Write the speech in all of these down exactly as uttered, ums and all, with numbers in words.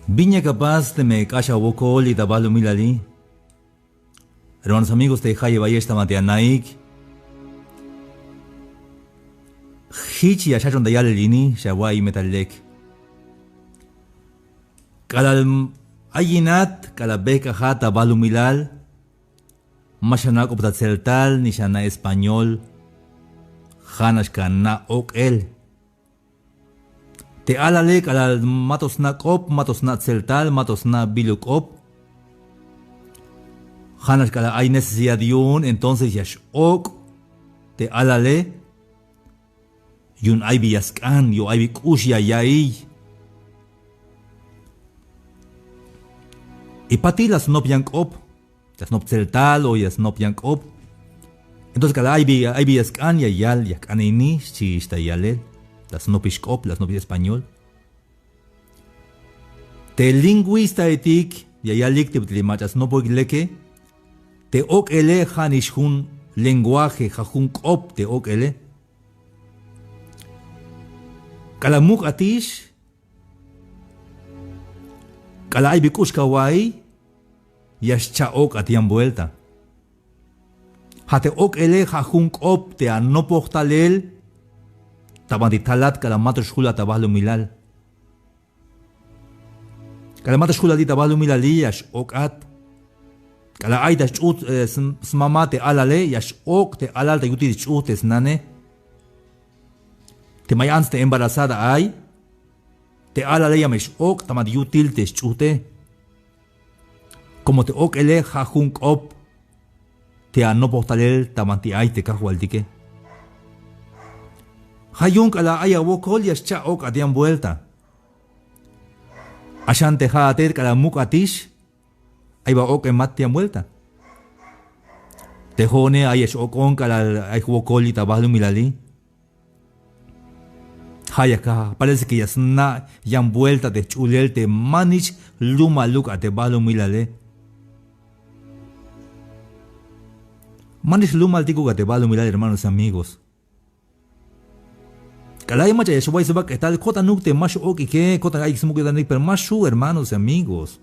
Bin yak apas teme k'ax awokol li' ta balumilali. Hermanos, amigos, te jayeb ayex ta banti anaik, jich ya xjach'on ta yalel ini, xawa'iy me ta lek. K'alal ayinat, k'alal bejk'ajat ta balumilal, ma xana' k'op ta tseltal ni xana' español, ja'nax ka na' ok'el. Te alale k'alal mato sna' k'op, mato sna' tseltal, mato sna' biluk k'op, ja'nax k'alal ay necesidad yu'un, entonces ya x-ok' te alale. Yu'un ay bi ya sk'an, yu'un ay bi k'ux ya ya'iy. Y patil la snop yan k'op, ya snop tseltal o ya snop yan k'op. Entonces k'alal ay bi, ay bi ya sk'an, ya yal, ya jk'an ini, xchiix ta yalel. La snopix k'op, la snopix español. Te lingüistaetik ya yalik te bit'il mach'a snopojik leke, te ok'ele ja'nix jun lenguaje, ja' jun k'op te ok'ele. K'alal muk'atix, k'alal ay bi k'ux kawa'iy, ya xcha' ok'at yan vuelta. Ja' te ok'ele ja' jun k'op te anopoj talel ta banti talat k'alal mato xjulat ta balumilal. K'alal mato xjulat li' ta balumilali ya x-ok'at. K'alal ay ta sch'uht, eh, sm-, smama te alale, ya x-ok' te alal ta yutil sch'uht te snane. Teme ay ants te embarazada ay, te alale ya me x-ok' ta banti yutil te sch'uhte. Como te ok'ele ja' jun k'op te anopoj talel ta banti ay te Kajwaltike. Ja' yu'un k'alal ay awokol ya xcha' ok'at yan vuelta. Axan te ja'ate k'alal muk'atix, ay ba ok'emat yan vuelta. Te jo'one ay ya x-ok'on k'alal ay jwokol li' ta balumilali. Ja' ya ka, parece que ya sna' yan vuelta te jch'ulel te manix lumaluk a te balumilale. Manix lumaltikuk a te balumilal, hermanos y amigos. K'alal ay mach'a ya xwa'iy sba k'ejtal, ko'tanuk te ma x-ok'ike, ko'tan ayik smuk'ul yo'tanik, pero ma xju', hermanos y amigos.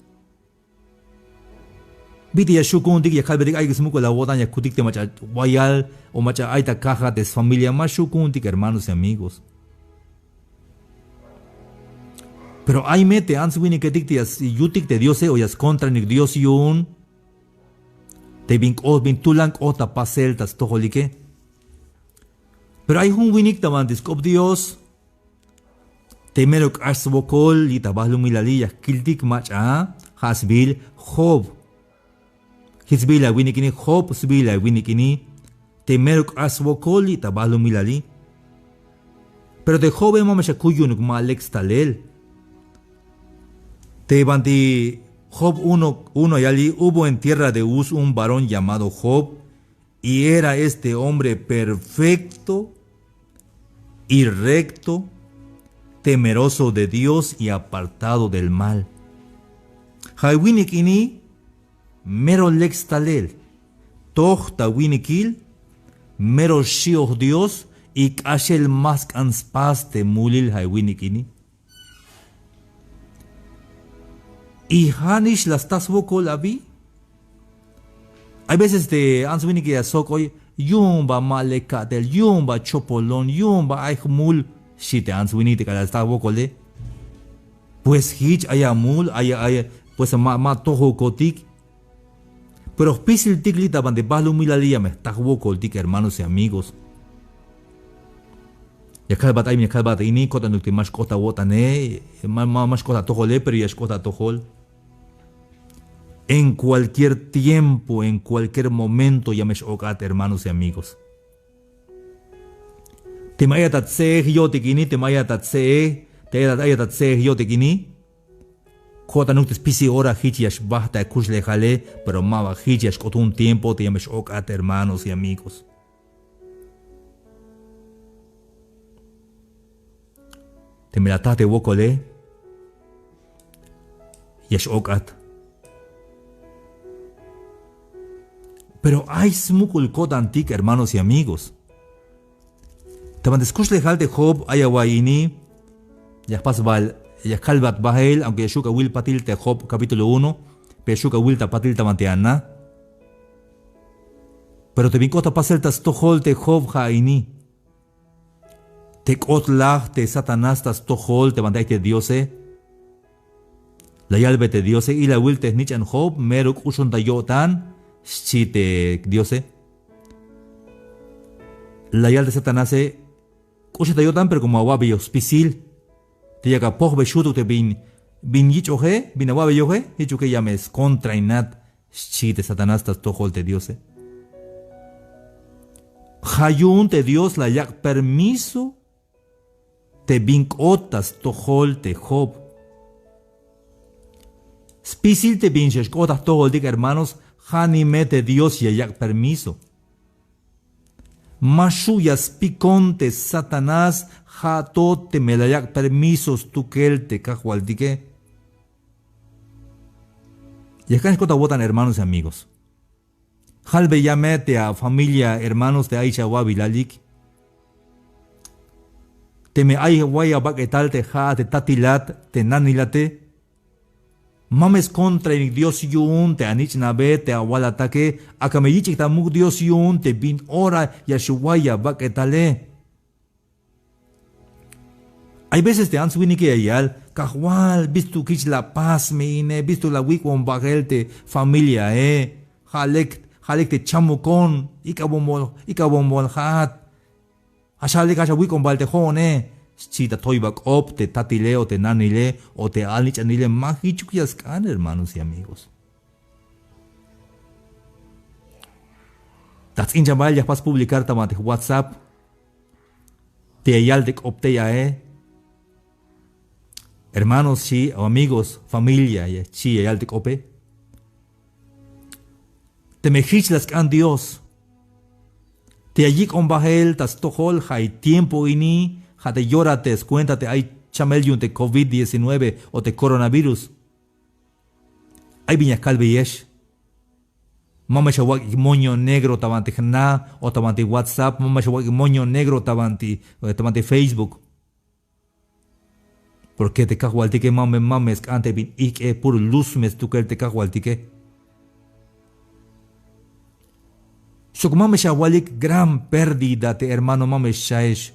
Bit'il ya xju' ku'untik, ya kalbetik ayik smuk'ul awo'tan, ya kutik te mach'a wayal o mach'a ay ta kaja te sfamilia, ma xju' ku'untik, hermanos y amigos. Pero ay me te ants winiketik te ya s-, yutik te Diose o ya skontranik Dios yu'un. Te bin k'ot, bin tulan k'ot ta pasel ta stojolike. Pero ay jun winik ta banti sk'op Dios te mero k'ax swokol li' ta balumilali, ya jkiltik mach'a, ja' sbiil Job. Jich sbiil a winik ini, Job sbiil a winik ini, te mero k'ax swokol li' ta balumilali. Pero te Jobe ma me xakuy yu'unuk ma lek stalel. Te banti Job uno, uno ya yal: Hubo en tierra de Uz un varón llamado Job, y era este hombre perfecto y recto, temeroso de Dios y apartado del mal. Ja' winik ini mero lek stalel, toj ta winikil, mero xi'oj Dios, y k'axel ma sk'an spas te mulil ja' winik ini. Y ja'nix la sta swokol abi. Hay veces te ants winik ya sok'oy: yu'un ba ma lek ka'tel, yu'un ba chopolon, yu'un ba ay jmul, xchi te ants winik te k'alal sta wokole. Pues jich ay amul, ay, ay, pues ma, ma tojokotik. Pero jpisiltik li' ta banti balumilali ya me jta jwokoltik, hermanos y amigos. Ya kalbat ay, ya kalbat ini, ko'tanuk te ma xk'ot awo'tane, ma, ma, ma xk'ot atojole, pero ya xk'ot atojol. En cualquier tiempo, en cualquier momento ya me x-ok'at, hermanos y amigos. Teme ayat ta tse'ej yo'tik ini, teme ayat ta tse'ej, te ayat, ayat ta tse'ej yo'tik ini, ko'tanuk te spisil ora jich ya xbajt ta akuxlejale, pero ma ba jich, ya xk'ot jun tiempo te ya me x-ok'at, hermanos y amigos. Teme la ataj te wokole, ya x-ok'at. Pero ay smuk'ul ko'tantik, hermanos y amigos. Ta banti skuxlejal te Job ay awa'iy ini, ya jpas bal Ya kalbat bael, aunque ya xu' awil patil te Job capítulo uno, pero ya xu' awil ta patil ta banti ana. Pero te bin k'ot ta pasel ta stojol te Job ja' ini. Te k'ot laj te Satanás ta stojol te banti ay te Diose. La yalbe te Diose, ilawil te jnich'an Job, mero k'uxon ta yo'tan, xchi te Diose. La yal te Satanase, k'uxon ta yo'tan, pero como awa'beyoj spisil. Te yak apojbe xutuk te bin, bin yich'oje, bin awa'beyoje, jichuke ya me skontrainat, xchi te Satanás ta stojol te Diose. Ja' yu'un te Dios la yak' permiso te bin k'ot ta stojol te Job. Spisil te bin xex k'ot ta jtojoltik, hermanos, ja' ni me te Dios ya yak' permiso. Ma xu' ya spikon te Satanás, ja' to teme la yak' permiso stukel te Kajwaltike. Ya jk'an xk'ot awo'tan, hermanos y amigos. Jalbeya me te afamilia, hermanos, te ayix awa'bilalik. Teme ay way abak'etal te ja'at, te tatilat, te nanilate, ma me skontrainik Dios yu'un te anich'nabe, te awalatake. Ak'a me yich'ik ta muk' Dios yu'un te bin ora ya xway abak'etale. Hay veces te ants winike ya yal: Kajwal, bistuk jich la pas me ine, bistuk la awik'bon bajel te familiae. Ja' lek, ja' lek te chamukon, ik'abon bol, ik'abon bol ja'at. Jaxa lek, jaxa awik'on bal te jo'one, xchi ta toyba k'op te tatile o te nanile o te anich'anile. Ma jichuk ya sk'an, hermanos y amigos. Ta jts'inchan bael ya jpas publicar ta banti WhatsApp te ya yal te k'op tey ae. Hermanos, xchi, o amigos, familia, ya, xchi, ya yal te k'ope. Teme jich la sk'an Dios te ya yik'on bajel ta stojol, ja' i tiempo ini, ja' te yora te skuenta te ay chamel yu'un te covid diecinueve o te coronavirus. Ay bin ya kalbeyex. Ma me xawak'ik moño negro ta banti jna o ta banti WhatsApp, ma me xawak'ik moño negro ta banti, eh, ta banti Facebook. Porque te Kajwaltike ma me, ma me sk'an te bin ijk'e, puro luz me stukel te Kajwaltike. Sok ma me xawalik gran pérdida te hermano, ma me xcha'ex.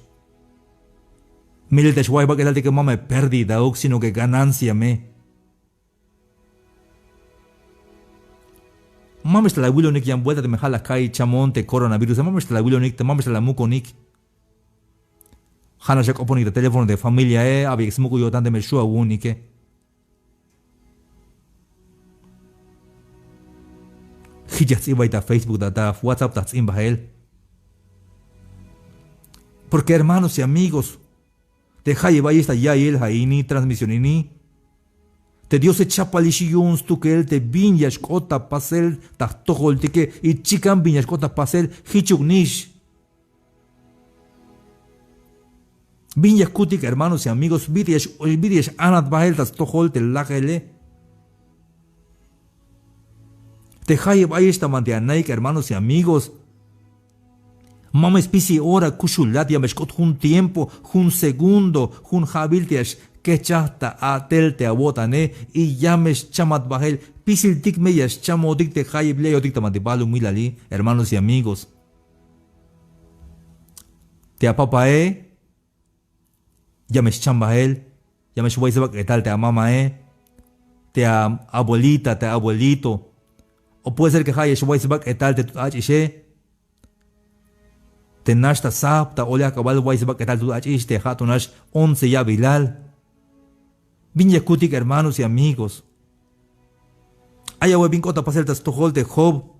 Melel te xway jbak'etaltike ma me pérdidauk, sino que ganancia me. Ma me xtal awilonik yan buelta teme ja' la ka'iy chamon te coronavirus, ma me xtal awilonik, te ma me xtal amukonik. Ja'nax ak'oponik te teléfono te familiae, a'beyex smuk'ul yo'tan teme xu' awu'unike. Jich ya jts'in bay ta Facebook, ta, ta WhatsApp ta jts'in bajel. Porque hermanos y amigos, te jayeb ayex ta ya'iyel ja' ini transmisión ini, te Diose chapalix yu'un stukel te bin ya xk'ot ta pasel ta jtojoltike, y chikan bin ya xk'ot ta pasel, jichuk nix. Bin ya jkutik, hermanos y amigos, bit'il ya x-, bit'il ya x-anat bajel ta stojol te lajele. Te jayeb ayex ta banti anaik, hermanos y amigos, ma me spisil ora kuxulat, ya me xk'ot jun tiempo, jun segundo, jun ja'bil te ya xkejchaj ta a'tel te awo'tane, y ya me xchamat bajel. Spisiltik me ya xchamotik te jayeb li' ayotik ta banti balumilali, hermanos y amigos. Te apapae ya me xcham bajel, ya me xway sbak'etal te amamae, te a-, abuelita, te abuelito. O puede ser que ja' ya xway sbak'etal te tut ach'ixe. Te nax ta sab, ta olej ak'abal, way sbak'etal tut ach'ix te ja' to nax once ya'bilal. Bin ya jkutik, hermanos y amigos. Ay awe' bin k'ot ta pasel ta stojol te Job.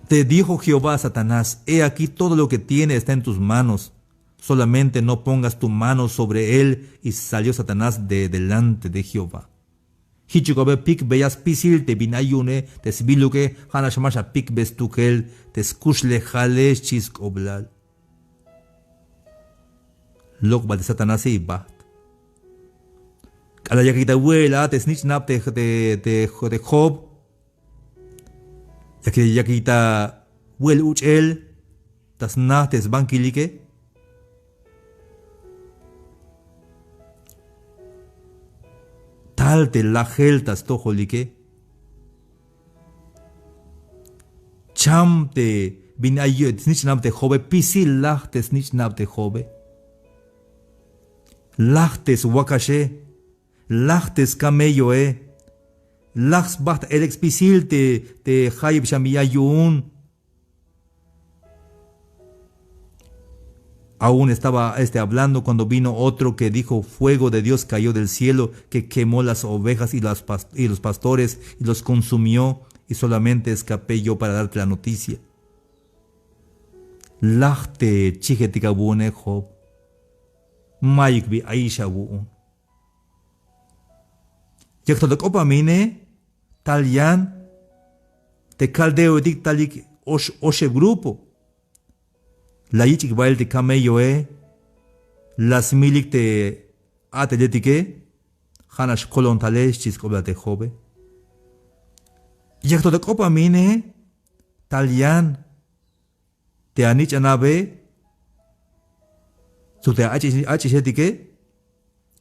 Te dijo Jehová a Satanás: "He aquí, todo lo que tiene está en tus manos, solamente no pongas tu mano sobre él". Y salió Satanás de delante de Jehová. Jichuk a be pikbeya spisil te bin ay yu'une, te sbiluke, ja'nax ma xapikbe stukel te skuxlejale, xchi sk'oblal. Lok'bal te Satanase y bajt. K'alal yakik ta we'el a te snich'nab te, te, te, te Job, yakik, yakik ta we'el uch'el ta sna te sbankilike. Tal te lajel ta stojolike. Cham te bin ay snich'nab te Jobe, pisil laj te snich'nab te Jobe. Laj te swakaxe, laj te skamelloe, laj sbajt elek spisil te, te jayeb xan bin ay yu'un. Aún estaba, este, hablando cuando vino otro que dijo: "Fuego de Dios cayó del cielo, que quemó las ovejas y las pas-, y los pastores y los consumió, y solamente escapé yo para darte la noticia". Laj te chijetik awu'une Job. Mayuk bi ayix awu'un. Yak to ta k'op a mine, tal yan te kaldeoetik talik ox, oxeb grupo. La yich'ik bael te kamelloe, la smilik te a'teletike, ja'nax kolon tale, xchi sk'oplal te Jobe. Yak to ta k'op a mine, tal yan te anich'anabe, sok te ach'ix-, ach'ixetike,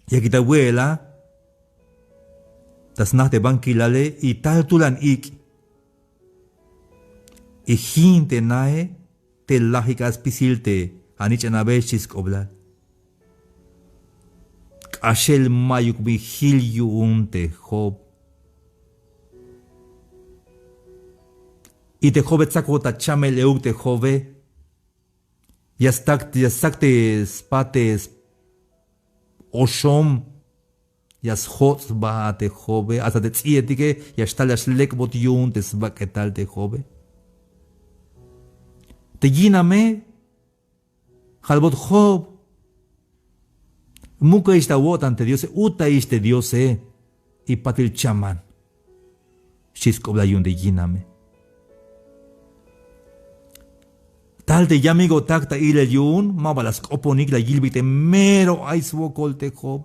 yakik ta we'el a ta sna te bankilale, y tal tulan ik'. Y jin te nae te lajik a spisil te anich'anabe, xchi sk'oplal. K'axel mayuk bin jil yu'un te Job. Y te Jobe tsakot ta chamel euk te Jobe. Ya stak, ya stak te spat te s-, oxom. Ya sjots' sba a te Jobe, hasta te ts'ietike ya xtal ya xlek'bot yu'un te sbak'etal te Jobe. Te yiname, jalbot Job, muke'ix ta awo'tan te Diose, utaix te Diose, y patil chaman, xchi sk'oplal yu'un te yiname. Tal te yamigotak ta ilel yu'un, maba la sk'oponik, la yilbik te mero ay swokol te Job.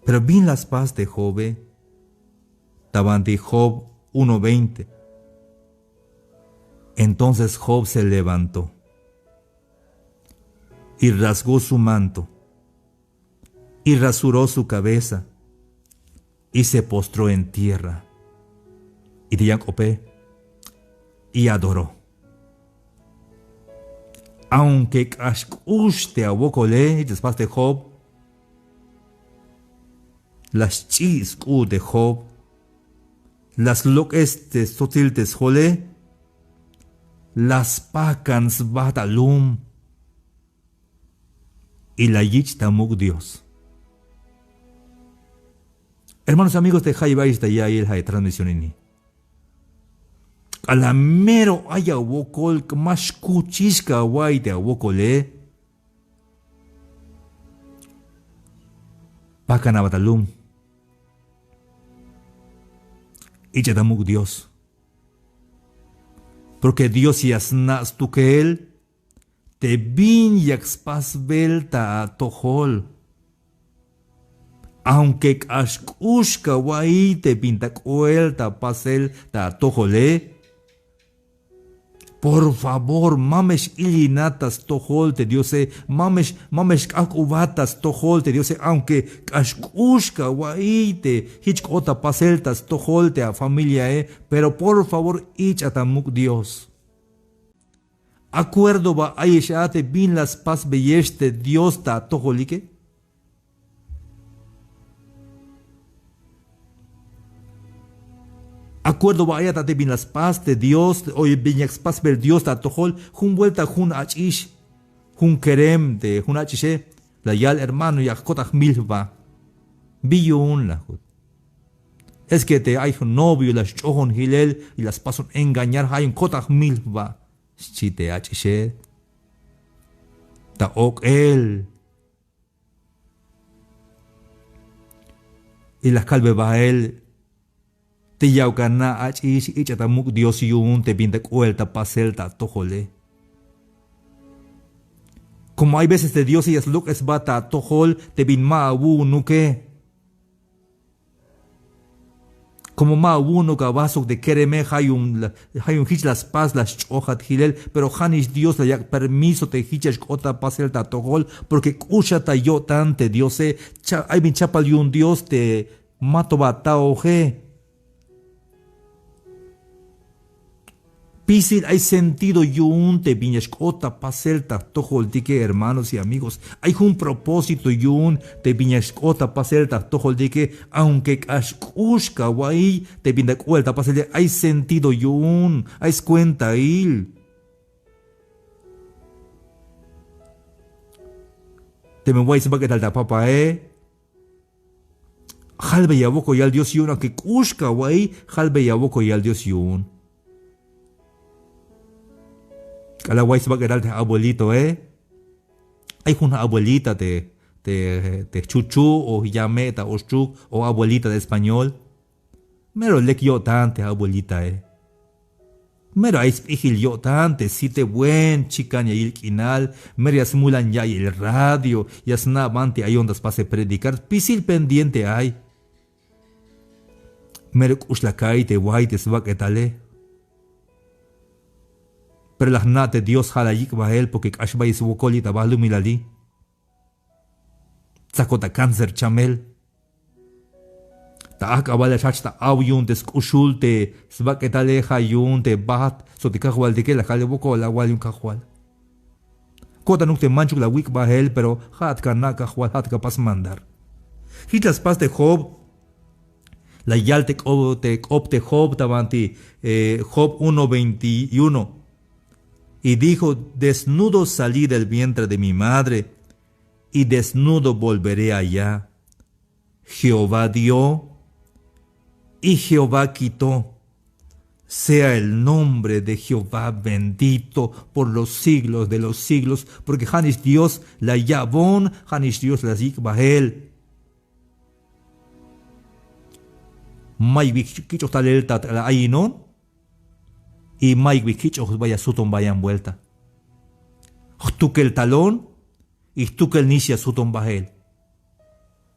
Pero bin la spas te Jobe, ta banti Job uno veinte. Entonces Job se levantó y rasgó su manto y rasuró su cabeza y se postró en tierra. Y te yan k'ope, y adoró. Aunque k'ax k'ux te awokole, y te spas te Job, la xch'i' sk'u' te Job, la slok'es te stsotzil te sjole, la spakan sba ta lum. Y la yich' ta muk' Dios. Hermanos, amigos, te jayeb ayex ta ya'iyel ja' te transmisión ini. K'alal mero ay awokol, ma xkuchix ka awa'iy te awokole. Pakan aba ta lum. Ich'a ta muk' Dios. Porque Dios ya sna' stukel te bin yak spasbel ta atojol. Aunque k'ax k'ux ka awa'iy te bin ta k'oel ta pasel ta atojole, por favor, ma me x-ilinat ta stojol te Diose, ma me x-, ma me xk'ajk'ubat ta stojol te Diose, aunque k'ax k'ux ka awa'iy te jich k'ot ta pasel ta stojol te afamiliae, pero por favor, ich'a ta muk' Dios. ¿Acuerdo ba ayex a te bin la spasbeyex te Dios ta atojolike? ¿Acuerdo ba ayat a te bin la spas te Dios, o bin yak spasbel Dios ta atojol? Jun vuelta jun ach'ix, jun kerem te jun ach'ixe, la yal: "Hermano, ya jkot ta jmil jba." "Bi yu'un?", la jut. "Es que te ay jun novio, la sch'ojon jilel y la spason engañar, ja' yu'un jkot ta jmil jba", xchi te ach'ixe. Ta ok'el. Y la kalbe bael te yauk ana' ach'ix, ich'a ta muk' Dios yu'un te bin ta k'oel ta pasel ta atojole. Como hay veces te Diose ya slok'es sba ta atojol te bin ma awu'unuke. Komo ma awu'unuk aba sok te kereme, ja' yu'un la, ja' yu'un jich la spas la sch'ojat jilel, pero ja'nix Dios la yak' permiso te jich ya xk'ot ta pasel ta atojol, porque k'uxat ta yo'tan te Diose. Cha-, ay bin chapal yu'un Dios te mato ba ataoje. Spisil ay sentido yu'un te bin ya xk'ot ta pasel ta jtojoltike, hermanos y amigos. Ay jun propósito yu'un te bin ya xk'ot ta pasel ta jtojoltike, aunque k'ax k'ux kawa'iy te bin ta k'oel ta pasel, ay sentido yu'un, ay skuentail. Teme wa'iy sbak'etal ta papae, jalbeya wokolyal Dios yu'un, aunque k'ux kawa'iy, jalbeya wokolyal Dios yu'un. K'alal wa'iy sbak'etal te abuelitoe. Ay jun abuelita te, te, te jchuchu o jyame ta oxchuk o abuelita ta español. Mero lek yo'tan te abuelitae. Mero ay sp'ijil yo'tan te site buen chikan ya yil k'inal, mero ya smulan ya'iyel radio, ya sna'ban te ayon ta spasel predicar, spisil pendiente ay. Mero k'ux la ka'iy te wa'iy te sbak'etale. Pero la jna' te Dios ja' la yik' bael porque k'ax bayel swokol yik' ta balumilali. Tsakot ta cáncer chamel. Ta ajk'abal ya xjajch ta aw yu'un te sk'uxul te sbak'etale, ja' yu'un te bajt sok te kajwaltike, la jale wokol awal yu'un kajwal. Ko'tanuk te manchuk la wik' bael, pero ja'at ka na' kajwal, ja'at ka pas mandar. Jich la spas te Job, la yal te k'o-, te k'op te Job ta banti, eh, Job uno veintiuno. Y dijo: "Desnudo salí del vientre de mi madre, y desnudo volveré allá". Jehová dio y Jehová quitó. Sea el nombre de Jehová bendito por los siglos de los siglos, porque ja'nix Dios la ya'bon, ja'nix Dios la yik' bael. Mayuk bi kich'oj talel ta, ta la ayinon, y mayuk bi kich'oj sba ya suton bayan vuelta. Jtukel talon, y jtukel nix ya suton bael.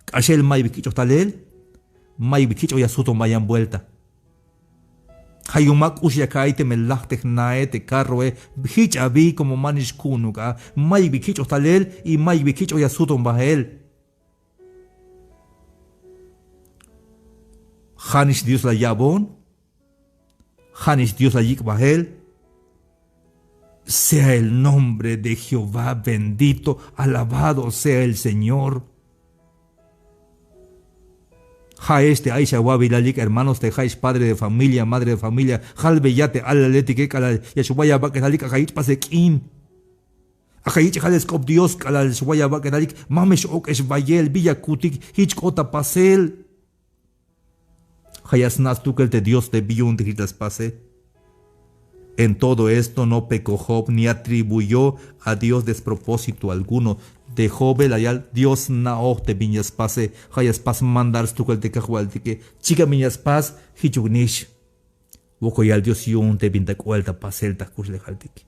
K'axel mayuk bi kich'oj talel, mayuk bi kich'oj ya suton bayan vuelta. Ja' yu'un ma k'ux ya ka'iy teme laj te jnae, te carroe, jich abi, como ma nix ku'unuk a, mayuk bi kich'oj talel y mayuk bi kich'oj ya suton bael. Ja'nix Dios la ya'bon, ja'nix Dios la yik' bael. Sea el nombre de Jehová bendito, alabado sea el Señor. Ja'ex te ayix awabilalik, hermanos, te ja'ex padre de familia, madre de familia, jalbeya te alaletike k'alal ya xway abak'etalik, ak'a yich' pasel k'in. Ak'a yich' jale sk'op Dios k'alal xway abak'etalik, ma me x-ok'ex bayel, bi ya kutik, jich k'ot ta pasel. Ja' ya sna' stukel te Dios te bi yu'un te jich la spase. En todo esto no pecó Job ni atribuyó a Dios despropósito alguno. Te Jobe la yal Dios sna'oj te bin ya spase, ja' ya spas mandar stukel te Kajwaltike. Chikan bin ya spas, jichuk nix. Wokolyal Dios yu'un te bin ta k'oel ta pasel ta jkuxlejaltik.